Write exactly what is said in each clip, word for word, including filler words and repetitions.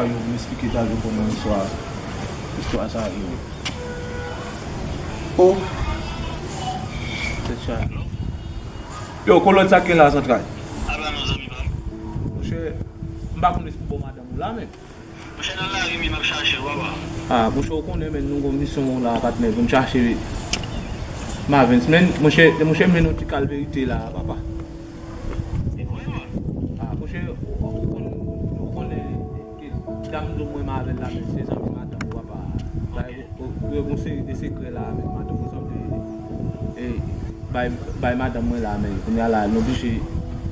Yo vin esplike Dado kòman istwa, istwa sa ye. Oh! Tèt chaje. Yo, Kolòn, sa k gen la, zantray? Ala non, zanmi pa m. Monchè, m pa konn si pou bon madanm ou la, men. Monchè, nan lari m ye, m ap chache l, papa. Ah, monchè, ou konnen, men, nou gon misyon la, patnè, pou n chache Mavens, men, monchè, monchè, m jwenn yon ti kal verite la, papa. E vre, man? Ah, monchè, ou, ou konn, ou konnen ke dam do mwen, m avè l la, men, se zanmi madanm ou, papa. Bay, ou, ou, ou, yon seri de sekrè la, men, madanm ou sanble, e, bay, bay madanm mwen la, men, kounye a la, nou oblije,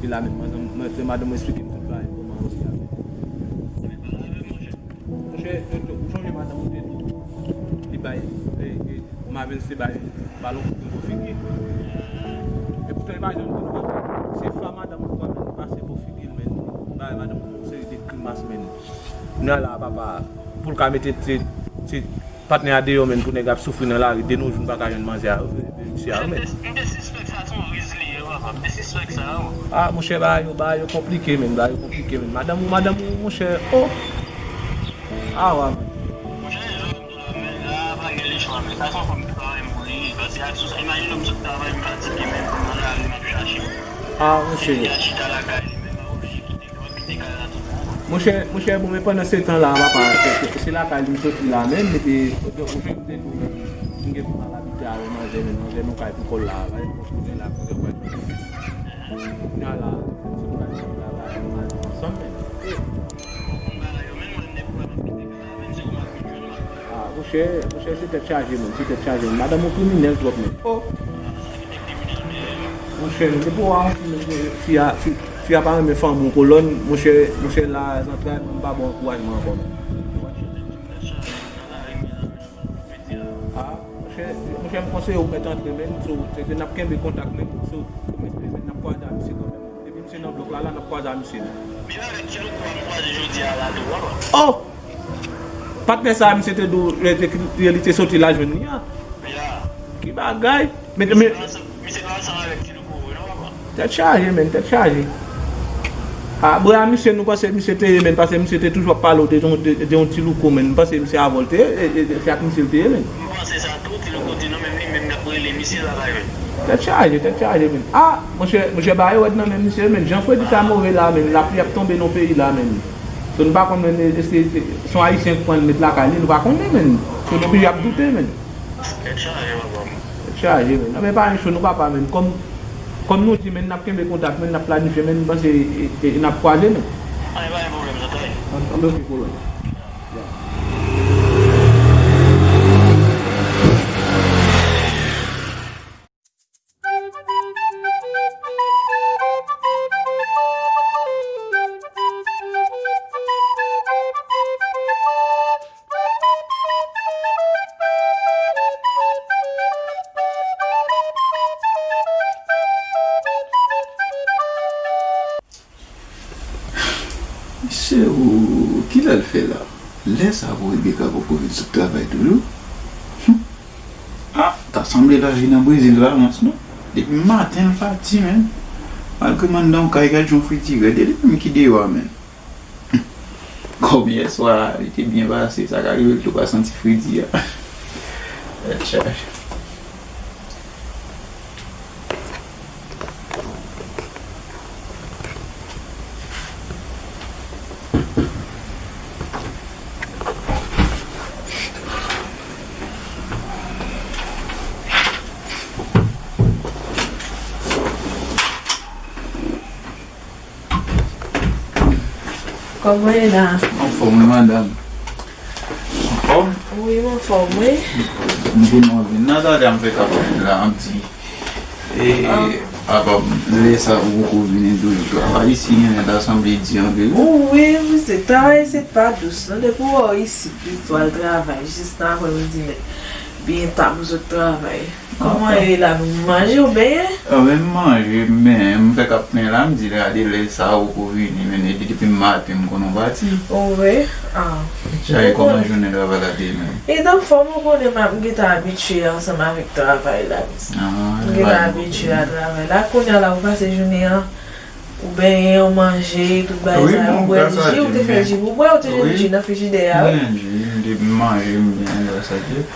e la, men, madanm, madanm mwen esplike m tout bagay, kòman yo ye a, men. Monchè, yo, yo, ou sonje madanm ou te di w, li bay, e, e, Mavens te bay balon kout nan bò figi. E poutan li pa janm di nou anyen. Se fa madanm ou pran men li pase bò figi l, men li bay madanm ou yon seri de grimas, men. Kounye a la, papa, pou l ka mete ti, ti patnè a deyò, men, pou nèg ap soufri nan lari, de nos jours, n pa ka jwenn manzè a, e, e, mesye a, men. M te, m te sispèk sa se yon riz li ye, papa. M te sispèk sa, wi. Ah, monchè, bagay yo, bagay yo konplike, men, bagay yo konplike, men. Madanm ou, madanm ou, monchè, oh! Ah, wa, men. Monchè, jan m di w la, men, la, pa gen lechwa, men. Sa se yon fanm ki pa renmen mwen, wi. Paske ak sou sa, imajine w m sot travay, m fatige, men, m nan lari, m ap chache. Ah, monchè. Epi a chita lakay li, men, m pa oblije kite, m ap kite kay la tou. Monchè, monchè, bon, men pandan se tan la, papa, se, se, se lakay li m soti la, men, epi, ou, ou jwenn m te di w, men, m gen pou m al abite avè manzè, men, manzè nou kay pou kò l la, pa gen kote la, manzè, wè. Kounye a la, se pou kay pou travay, ansanm, men. Ah, monchè, monchè, se tèt chaje, men, se tèt chaje, men. Madanm ou kriminèl twòp, men. Oh! Monchè, men depi w a yon fi, fi a, fi, fi a pa renmen fanm ou Kolòn, monchè, monchè, la, zantray, mwen, m pa ba w ankourajman ankò, men. Ah, monchè, monchè, m konseye w mèt antre, men, so, se ke n ap kenbe kontak, men, so, m espere, men, n ap kwaze a misye kanmenm. Depi misye nan blòk la, la, n ap kwaze a misye, men. Men avèk ti louko a m kwaze jodi a la tou, papa. Oh! Patnè sa a, misye te di w, lè te, lè li te soti la jwenn li a. Ya. Ki bagay? Men, men, misye pa ansanm, misye pa ansanm avèk ti louko, wi, non, papa. Tèt chaje, men, tèt chaje. Ah, bra misye, nou panse misye te ye, men, paske misye te toujou ap pale w de, de, de yon ti louko, men. M panse misye avè w te ye, e, e, e, se ak misye l te ye, men. M panse sa tou, ti louko di non, menm li menm l ap rele misye la, la, men. Tèt chaje, tèt chaje, men. Ah, monchè, monchè, bagay yo rèd nan men misye, men. Jan fredi sa move la, men. Lapli ap tonbe nan peyi la, men. So, nou pa konn, men, èske se, se yon Ayisyen k pran l met lakay li, nou pa konnen, men. So, nou oblije ap doute, men. Tèt chaje, papa m. Tèt chaje, men. Anben, pa gen cho, nou papa, men. Kòm, kòm nou di, men, n ap kenbe kontak, men, n ap planifye, men, m panse, e, e, e, n ap kwaze, men. Anben, pa gen pwoblèm, zantray. An, anben, oke, Kolòn. Ya. Mesye, ou, kilè l fè la? Lè sa pou Rebecca poko vin sot travay toujou? Hum. Ah, ta sanble lavi nan Brezil pa mans non. Depi maten l pati, menm. Malgre m anndan yon kay, gad jan fredi rèd, e li menm ki deyò a, menm. Kòm yèswa, li te byen pase, sa ka rive l tou pa santi fredi a. Tèt chaje. Kòman w ye la? Anfòm wi, madanm. Anfòm? Wi, m anfòm, wi. M konnen w ap vin nan, talè a m fèk ap vin la, m di, e, apa, lè sa ou poko vini toujou travay isi, men ta sanble di anpil. Wi, wi, se travay isit pa dous, non, depi w wè w isit, jis w al travay, jis nan aprèmidi nèt, byen ta pou sot travay. Kòman w ye la menm? Ou manje, ou benyen? Anben, m manje, men m fèk ap plenyen la, m di gade lè sa ou poko vini, men epi depi maten m konnen w pati. O wi? Ah. Chay, kòman jounen travay la te ye menm? Li t anfòm, ou konnen m ap, m gentan abitye ansanm avèk travay la. Ah, m gentan abitye a travay la. Kounye a la, ou pase jounen an, Ou benyen, ou manje, tout bagay sa yo, ou bwè ji, ou te fè ji pou bwè, ou te jwenn ji nan frijidè a, wi. Mwen jwenn ji, m te manje, m byen, gras a Dye.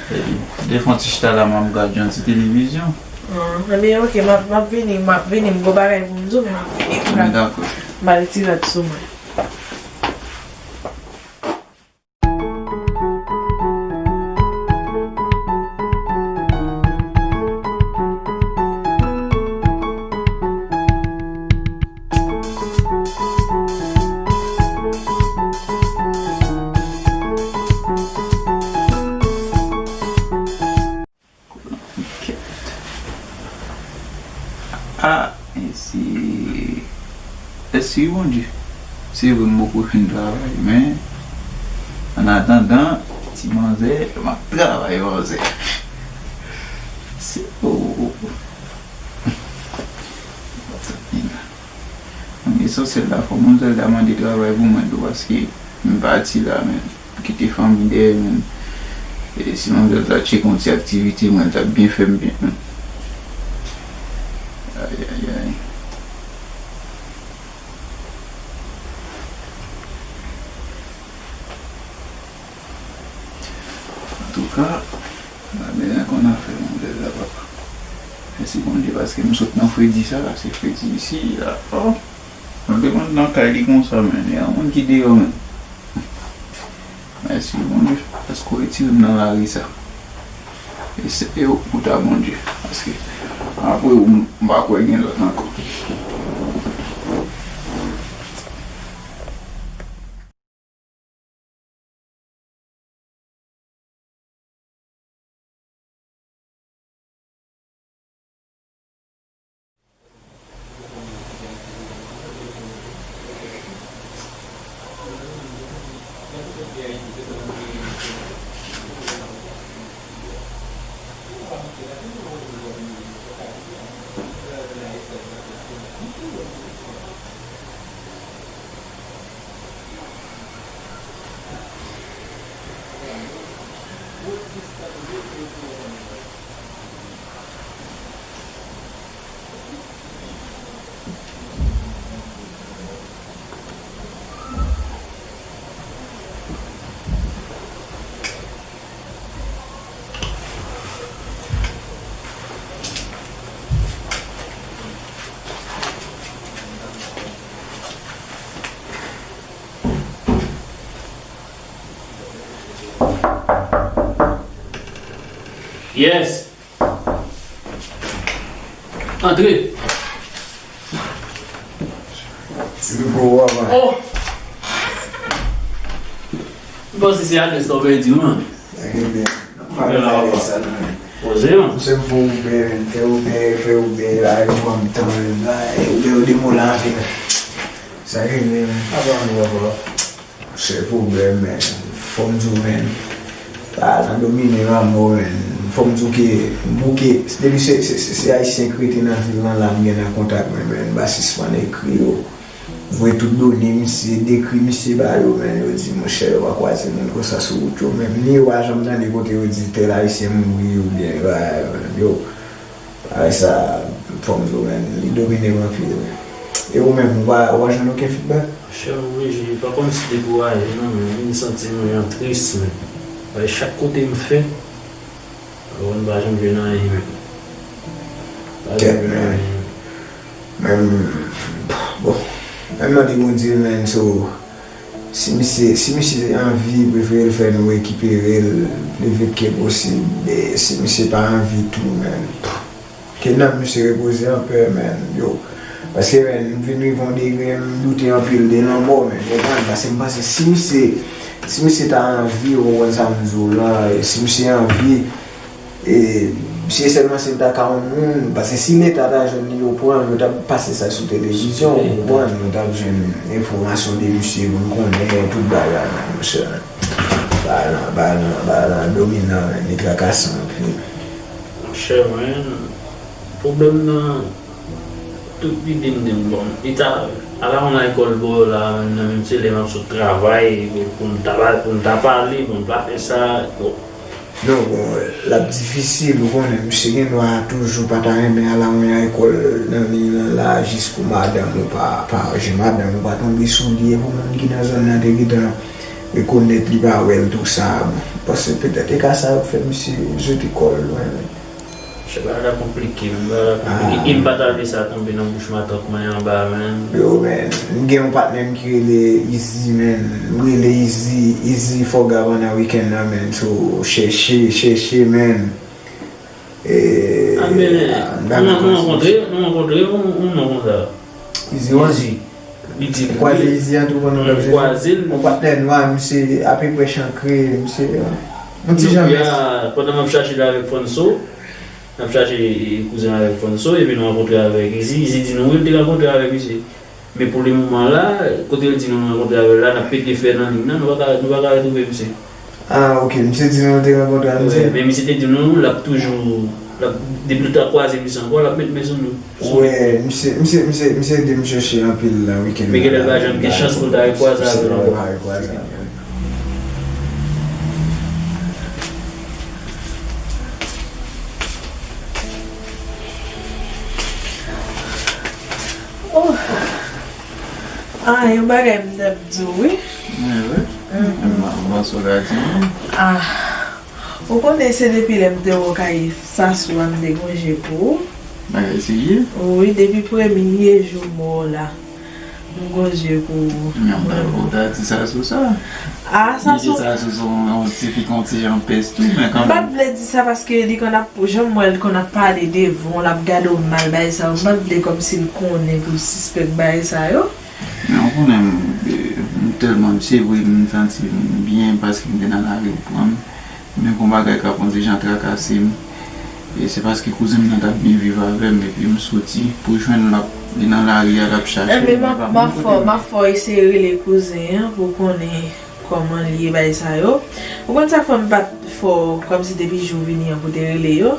Epi, m te fè yon ti chita la, m ap gade yon ti televizyon. Ah, ebyen, oke, m ap, m ap vini, m ap vini, m gon bagay pou m di w, men m ap vini pou m al, m al retire rad sou mwen. Kèt. Ah, mèsi. Mèsi, Bondye. Se vre, m poko fin travay, men, an atandan, ti manzè, m ap travay, manzè. Se, oh, oh, oh. Lesansyèl la, fò manzè ta mande travay pou mwen tou, paske m pati la, men. Kite fanmi dèyè, men. E si manzè ta tcheke yon ti aktivite, mwen, l t ap byen fè m byen, men. Ay, ay, ay. Antouka, m pa bezwen konn afè manzè la, papa. Mèsi Bondye, paske m sot nan fredi sa, se fredi isi la. Oh! Mwen te konn nan kay li konsa, men. Gen yon moun ki deyò, men. Mèsi, Bondye, paske w retire m nan lari sa. E se yo pou ta, Bondye. Paske apre ou, m pa kwè gen lòt ankò. Yes. Antre. Ti Rico, papa. Oh! M panse se adrès la w pèdi, man. Sa gen byen. Pale avèk sa, non. Poze, man. Monchè, m fè Uber, men, fè Uber, fè Uber, la, yo ban m tan, men, la, Uber, yo demole anpil. Sa gen byen, men. Apa nou, papa? Monchè, pwoblèm, men. Fò m di w, men. Ah, nan domine lanmò, men. Fò m di w ke m bouke. Depi se, se, se, se Ayisyen k rete nan vil lan la, m gen nan kontak mwen, men. M pa sispann ekri yo. Voye tout done misye, dekri misye ba yo, men. Yo di, monchè, yo pa kwaze moun konsa sou wout yo, men. Ni yo pa janm tande kote yo di tèl Ayisyen mouri oubyen, men, yo. Bagay sa, fò m di w, men, li domine m anpil, wi. E ou menm, ou pa, ou pa jwenn okenn feedback? Monchè, m oblije, pa kòmsi dekouraje, non, men m vin santi mwen jan tris, men. Paske chak kote m fè, ou konn pa janm jwenn anyen, men. Pa janm jwenn anyen. Men, bon, men m mande Bondye, men, so, Si misye, si misye anvi, prefere l fè nou rekipere l pli vit ke posib. E si misye pa anvi tou, men, ke nanm misye repoze anpè, men, yo. Paske, men, m vin rive yon degre, m doute anpil de lanmò, men, konprann? Paske m panse si misye, si misye ta anvi, ou konprann sa m di w lan, e si misye anvi, E, si sèlman se ta ka yon moun, paske si Leta ta jwenn li, yo pran l, yo t ap pase sa sou televizyon, ou konprann, nou t ap jwenn enfòmasyon de misye pou n konnen tout bagay, men, monchè. Bagay lan, bagay lan, bagay lan dominan, men, li trakasan anpil. Monchè, mwen, pwoblèm nan, tout lide m di m, bon, li ta, ala yon alkòl bò yo la, nan menm se lè m ap sot travay, pou n ta, pou n ta pale, pou n pa fè sa, bon. Non, bon, l ap difisil, ou konnen, misye gen dwa toujou pa ta renmen al a yon lekòl nan liy lan la, jis pou madanm ou pa, pa jan madanm ou pa tonbe sou li, e pou moun ki nan zòn nan te gentan rekonèt li pa wè l tou sa, bon, m panse petèt e ka sa yo k fè misye jete kò l lwen, men. Bagay la konplike, men bagay la konplike. E m pa ta vle sa tonbe nan bouch matant k manyen anba a, men. Yo, men, m gen yon patnè m ki rele Easy, men. M rele Easy, Easy Foga pandan wikenn nan, men. So, chèche, chèche, men. E, ah, men, nou rankontre, nou rankontre yon, yon non konsa. Easy One. Easy. Li di, kwaze Easy an tou pandan w t ap chèche. Kwaze l. Yon patnè nwa, misye apeprè chankre, misye, yon ti jan mès. Pandan m ap chache l avèk Fanso, n ap chache, e, kouzen avèk Fanso, epi nou rankontre avèk Easy. Easy di nou wi, l te rankontre avèk misye. Men pou le moman la, kote l di nou rankontre avè l la, n ap pete fè nan liy nan, nou pa ka, nou pa ka retwouve misye. Ah, ok, misye di nou l te rankontre avè misye. Wi, men misye te di nou, l ap toujou, l ap, depi l ta kwaze misye ankò, l ap met men sou nou. Wi, misye, misye, misye, misye ede m chèche anpil nan wikenn nan. Men genlè l pa janm gen chans pou l ta rekwaze avè l ankò. Oh. Ah, yon bagay m t ap di w, wi. Wi, wi. M, m, m panse w ta di m. Ah. Ou konnen se depi lè m te wè w kay Sasou a m te gon je pou ou. Bagay serye? Wi, depi premye jou m wè w la. M gon je pou ou. Men ou ta, ou ta di Sasou sa. Ah, Sasou. Sasou se yon, yon ti fi k yon ti jan pès tou, men kanmenm. M pa t vle di sa paske li konn ap, jan m wè l konn ap pale devan w, l ap gade w mal, bagay sa yo. M pa t vle kòmsi l konnen pou l sispèk bagay sa yo. Men ou konnen, m, e, m tèlman, se vre, m santi m byen paske m te nan lari, ou pran m. Men gon bagay k ap yon ti jan trakase m. E se paske kouzen m nan t ap byen viv avè m, epi m soti pou jwenn l, l ap, li nan lari a, l ap chache m. Ebyen, m ap, m ap fè w, m ap fè w eseye rele kouzen an pou w konnen kòman l ye, bagay sa yo. Ou konn sa k fè m pa t fè w, kòmsi depi jou w vini an pou w te rele yo?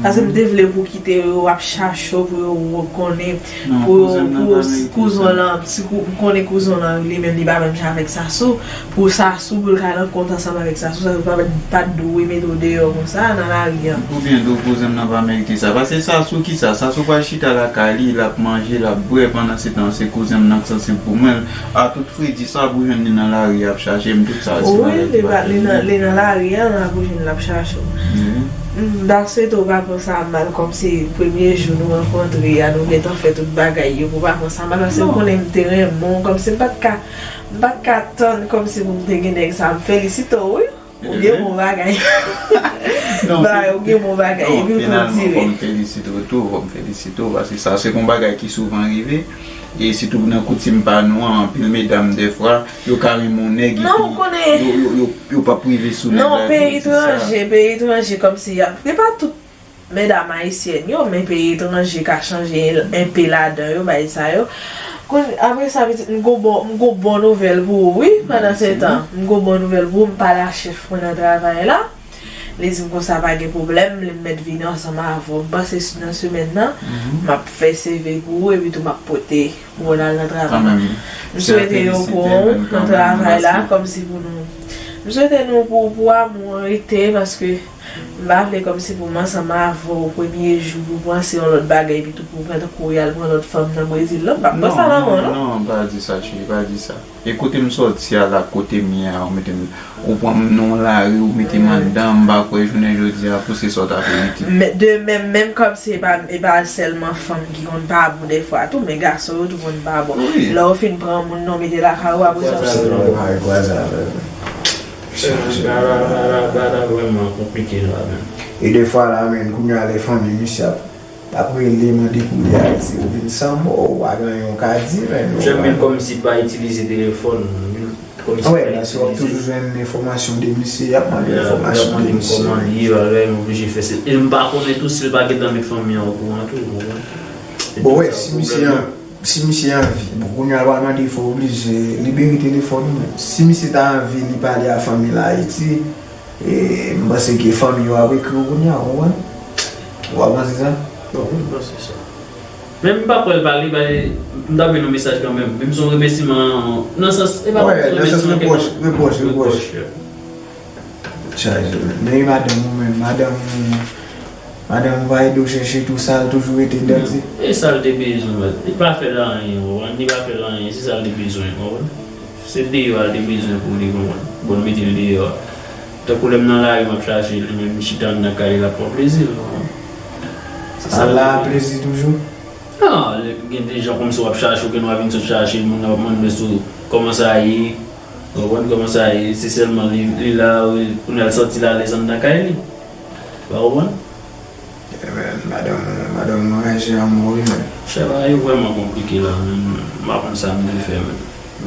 Paske m te vle pou w kite yo, w ap chache w pou yo, w konnen, pou yo, pou kouzen w lan, si kou-, m konnen kouzen w lan, li menm, li pa menm jan avèk Sasou. Pou Sasou, pou l ka nan kont ansanm avèk Sasou, Sasou pa, pa t dwe mete w deyò konsa nan lari an. Oubyen dou kouzen m nan pa merite sa. Paske Sasou ki sa? Sasou pral chita lakay li, l ap manje, l ap bwè, pandan se tan se kouzen m nan k sanse pou mwen. A tout fredi sa pou jwenn li nan lari ap chache m, tout sa se bagay ki pa fini. Wi, li nan, li nan lari an la pou jwenn l ap chache w. M ta swete w pa pran sa mal kòmsi premye jou nou rankontre a, nou gentan fè tout bagay yo, pou w pa pran sa mal, paske m konnen m te renmen w, kòmsi m pa t ka M pa t ka tann kòmsi pou m te gen nèg sa. M felisite w, wi. Ou gen bon bagay. Bagay, ou gen bon bagay. Epi w tou dire. Fò m felisite w tou, fò m felisite w, paske sa se yon bagay ki souvan rive. E sitou nan koutim pa nou an, anpil medam dèfwa, yo ka renmen yon nèg epi yo, yo, yo, yo p ap rive sou nèg la. Non, peyi etranje, peyi etranje, kòmsi y ap, se pa tout medam ayisyèn yo, men peyi etranje ka chanje enpe ladan yo, bagay sa yo. Kounye, apre sa, pitit, m gon bon, m gon bon nouvèl pou ou, wi, pandan se tan. M gon bon nouvèl pou ou, m pale a chèf mwen nan travay la. Li di m konsa pa gen pwoblèm, li mèt vini ansanm avè w. M panse nan semèn nan, m ap fè C V pou ou, epi tou m ap pote pou w al nan travay. M swete yo pou ou nan travay la, kòmsi pou nou. M swete nou pou, pou amou an rete, paske M pa vle kòmsi pou m ansanm avè w premye jou, pou w panse yon lòt bagay, epi tou pou w pran tankou w al pran lòt fanm nan Brezil la. M p ap pran sa nan men w, non. Non, non, pa di sa, cheri, pa di sa. E kote m sòti a la, kote m ye a, ou mete m, ou pran m nan yon lari, ou mete m anndan, m pa kwè jounen jodi a pou se sa w ta fè pitit. Men, de menm, menm kòmsi e pa, e pa sèlman fanm ki konn pa bon dèfwa tou, men gason yo tou konn pa bon. Wi. Lè w fin pran moun nan, w mete lakay ou, apre sa w ap. Bagay la, bagay la, bagay la vrèman konplike la, menm. E dèfwa la, menm, kounye a lè fanmi misye ap, ap rele, mande pou li Ayiti, ou vin san mo, ou pa gen anyen ou ka di, menm. Jan menm kòmsi pa itilize telefòn, kòmsi pa itilize. Wè, paske w ap toujou jwenn enfòmasyon de misye, y ap mande enfòmasyon de misye. Kòman li ye, bagay, m oblije fè se. E m pa konnen tou si l pa gentan met fanmi an okouran tou, ou konprann? Bon, wè, si misye an Si misye anvi, bon, kounye a l pral mande fò oblije libere telefòn ou, men si misye ta anvi li pale a fanmi l Ayiti, e, m panse ke fanmi yo ap ekri w kounye a, ou konprann? Ou pa panse sa? Bon, wi, m panse sa. Men m pa kwè l pale, pale, m ta voye yon mesaj kanmenm. Men m se yon remèsiman, nan sans, e pa remèsiman, repwòch, repwòch, repwòch. Chaje, men. Men e madanm ou menm, madanm ou, madanm ou pa ede w chèche tou sa, l toujou rete danse? E sa l te bezwen, mèt? Li pa fè l anyen, ou konprann? Li pa fè l anyen, se sa l te bezwen, ou konprann? Se deyò a l te bezwen pou li, ou konprann? Bon, l mete l deyò a. Tankou lè m nan lari, m ap chache l, li menm li chita anndan kay li, l ap pran plezi l, ou konprann? Se sa l la bezwen. Plezi toujou? Non, gen de jan kòmsi w ap chache, ou gen dwa vin sot chache l, moun nan ap mande sou kòman sa ye, ou konprann kòman sa ye, se sèlman li, li la, wi, pou n al santi l alèz anndan kay li. Ou konprann? Yeah, man, madanm, madanm mwen raje a mò, wi, man. Chè bagay yo vrèman konplike la, man. M pa konn sa m vle fè, man.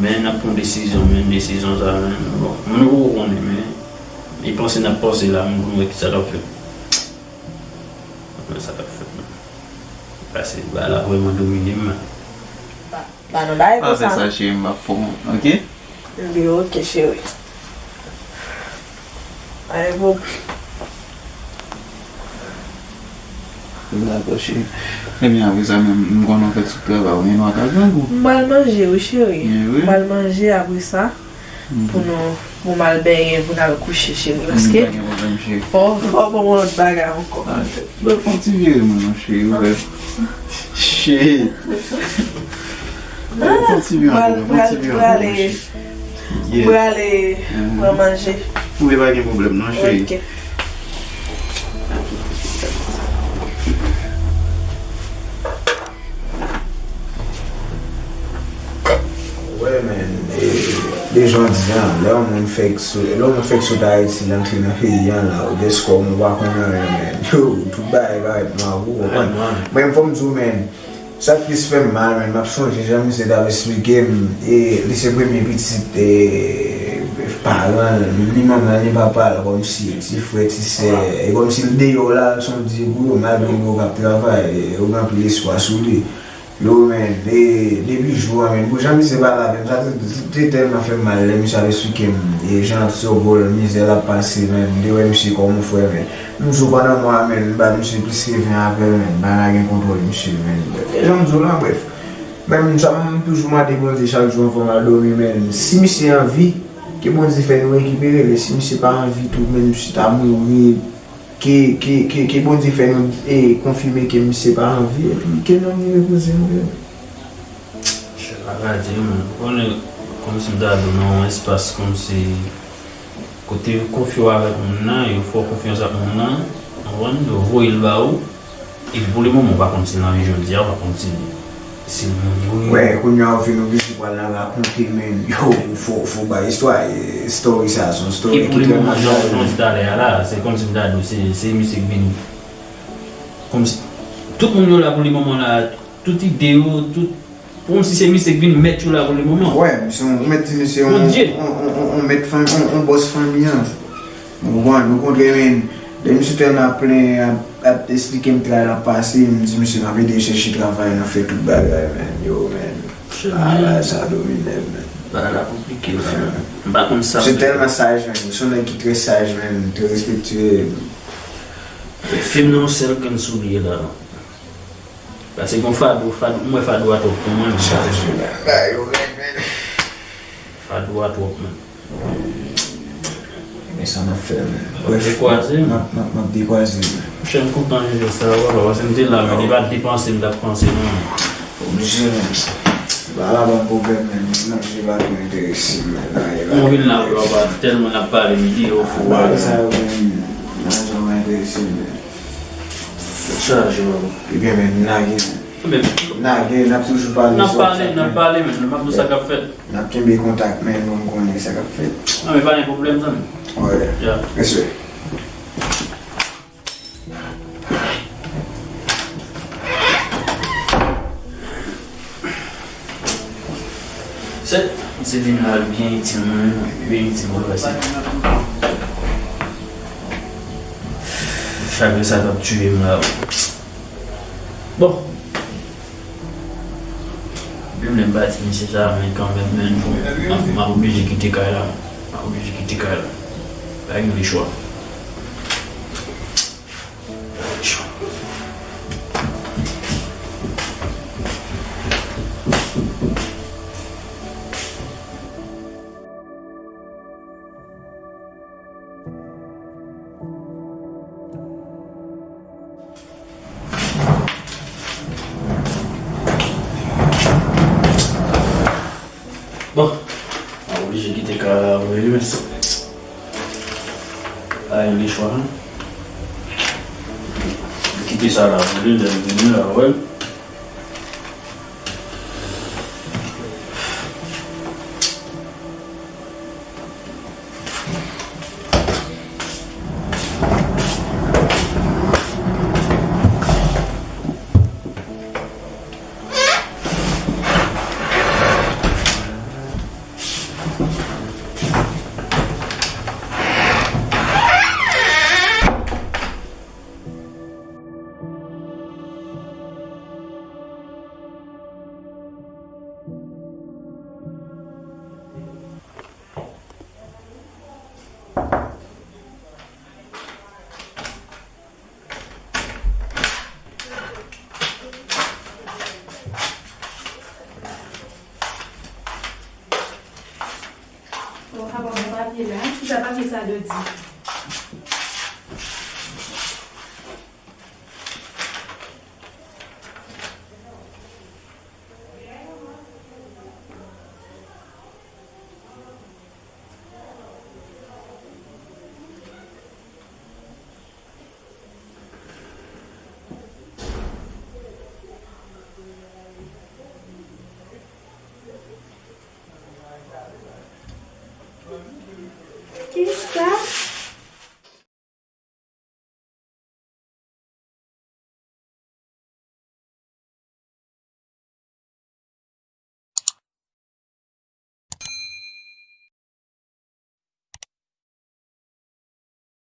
Men n ap pran desizyon, man, desizyon sa, man. Bon, moun yo poko konnen, men li panse n ap panse la, man, pou n wè kisa k ap fèt. Mwen sa k ap fèt, non. Pase bagay la vrèman domine m, man. Pa, pa nan bagay konsa, non. Pa fè sa, cheri, m ap fè w wont, oke? Li oke, cheri. Ay, bon. Dakò, cheri. Ebyen, apre sa, menm, m konnen w fèk sot travay, ou gen dwa ka grangou. M pral manje, wi, cheri. Byen, wi. M pral manje, apre sa, pou nou, pou m al benyen, pou n al kouche, cheri. Paske fò, fò ban m yon lòt bagay ankò. Bon, fò w ti vire moun non, cheri, ou wè. Shit. Fò w ti vire ankò, fò w ti vire ankò, cheri. Yeah. M prale pran manje. Wi, pa gen pwoblèm non, cheri. Ok. Wè, man, e, de jan w di an, lè yon moun fèk sot, lè yon moun fèk sot Ayiti, l antre nan peyi an la, ou deskò, ou pa konn anyen, man. Yo, tout bagay parèt nwa pou ou, ou konprann? Mwen, fò m di w, man, sa k plis fè m mal, man, m ap sonje jan misye t ap esplike m, e, li se premye pitit, e, paran l, ni manman l, ni papa l, kòmsi, ti frè, ti sè, e kòmsi l deyò la, l se yon dye pou yo, malgre li wè w k ap travay, e, yo gen anpil espwa sou li. Yo, man, e, depi jou an, man, pou jan misye pale avè m, sa te, te, te tèlman fè m mal lè misye ap esplike m, e, jan l ap sògòl, mizè l ap pase, man, m te wè misye kòm yon frè, man. M di w pandan mwa, man, m ba misye plis ke ven apèl, man, m pa ka gen kontwòl misye, man. Brèf, e jan m di w la, brèf. Men m sa m toujou mande Bondye chak jou anvan m al dòmi, man. Si misye anvi, ke Bondye fè nou rekipere li. Si misye pa anvi tou, man, misye ta mouri, ke, ke, ke, ke Bondye fè nou, e, konfime ke misye pa anvi, epi ke nanm li repoze an pè. Chè, pa ka di, man. Ou konnen, kòmsi m ta di w nan yon espas kòmsi kote yo konfye w avèk moun nan, yo fè w konfyans ak moun nan, ou konprann, yo voye l ba ou, epi pou le moman, ou pa konn si l anvi jodi a, ou pa konn si, si l mouri. Wè, kounye a ou fin oblije pral nan rakonte, men, yo, fò, fò w bay istwa, e, story sa, se yon story ki trè mache. Epi pou le moman, jan, jan w di talè a la, se kòmsi m ta di w, se, se misye k vin, kòmsi, tout moun yo la pou le moman la, tout ide yo, tout, kòmsi se misye k vin mèt yo la pou le moman. Wè, misye, ou mèt di misye yon, yon, yon, yon, yon mèt fanmi, yon, yon bòs fanmi an. Ou konprann? Okontrè, men, lè misye tèlman ap plenyen, ap, ap esplike m tray l ap pase, m di misye m ap ede l chèche travay, n ap fè tout bagay, men. Yo, men. Bagay sa domine m, men. Bagay la konplike, la. M pa konn sa. Misye tèlman saj, men. Misye yon nèg ki trè saj, men. Trè respektye. Fim nan yon sèl grenn soulye la. Paske gon fado, fado, mwen fado a twòp pou mwen. Chaje la. Bagay yo rèd, men. Fado a twòp, men. Men sa n ap fè, men. Brèf, dekwaze, men. N ap, n ap, n ap dekwaze, men. Monchè, m kontan jwenn sa, wè, paske m te la, men li pa t depanse, m t ap panse, non. Oblije, men. Ba la ban pwoblèm, men. Manje pa twò enterese m, men. Mwen vin la, bro, pa tèlman n ap pale, m di, oh, fou, bagay sa yo, men. Manje pa enterese m, men. Chaje, bro. Ebyen, men, n lage, men. Men, n lage, n ap toujou pale sou WhatsApp, men. N ap pale, n ap pale, men. M ap di w sa k ap fèt. N ap kenbe kontak, men, pou m konnen sa k ap fèt. Non, men pa gen pwoblèm, zanmi. Wè. Ya. Respè. Se, se vin la, byen itil mwen, byen itil mwen, vèsè. Chak sa k ap tiye m la. Bon. Menm lè m pati misye sa, men kanmenm, men, m ap, m ap oblije kite kay la. M ap oblije kite kay la. Pa gen lechwa. Je kite kay la vre wi, men sa. Ay, li chwa, hein? Kite sa la vre, lè l vini la, wè. Bon, papa, bon papye la. Kisa papye sa dwe di? Kisa?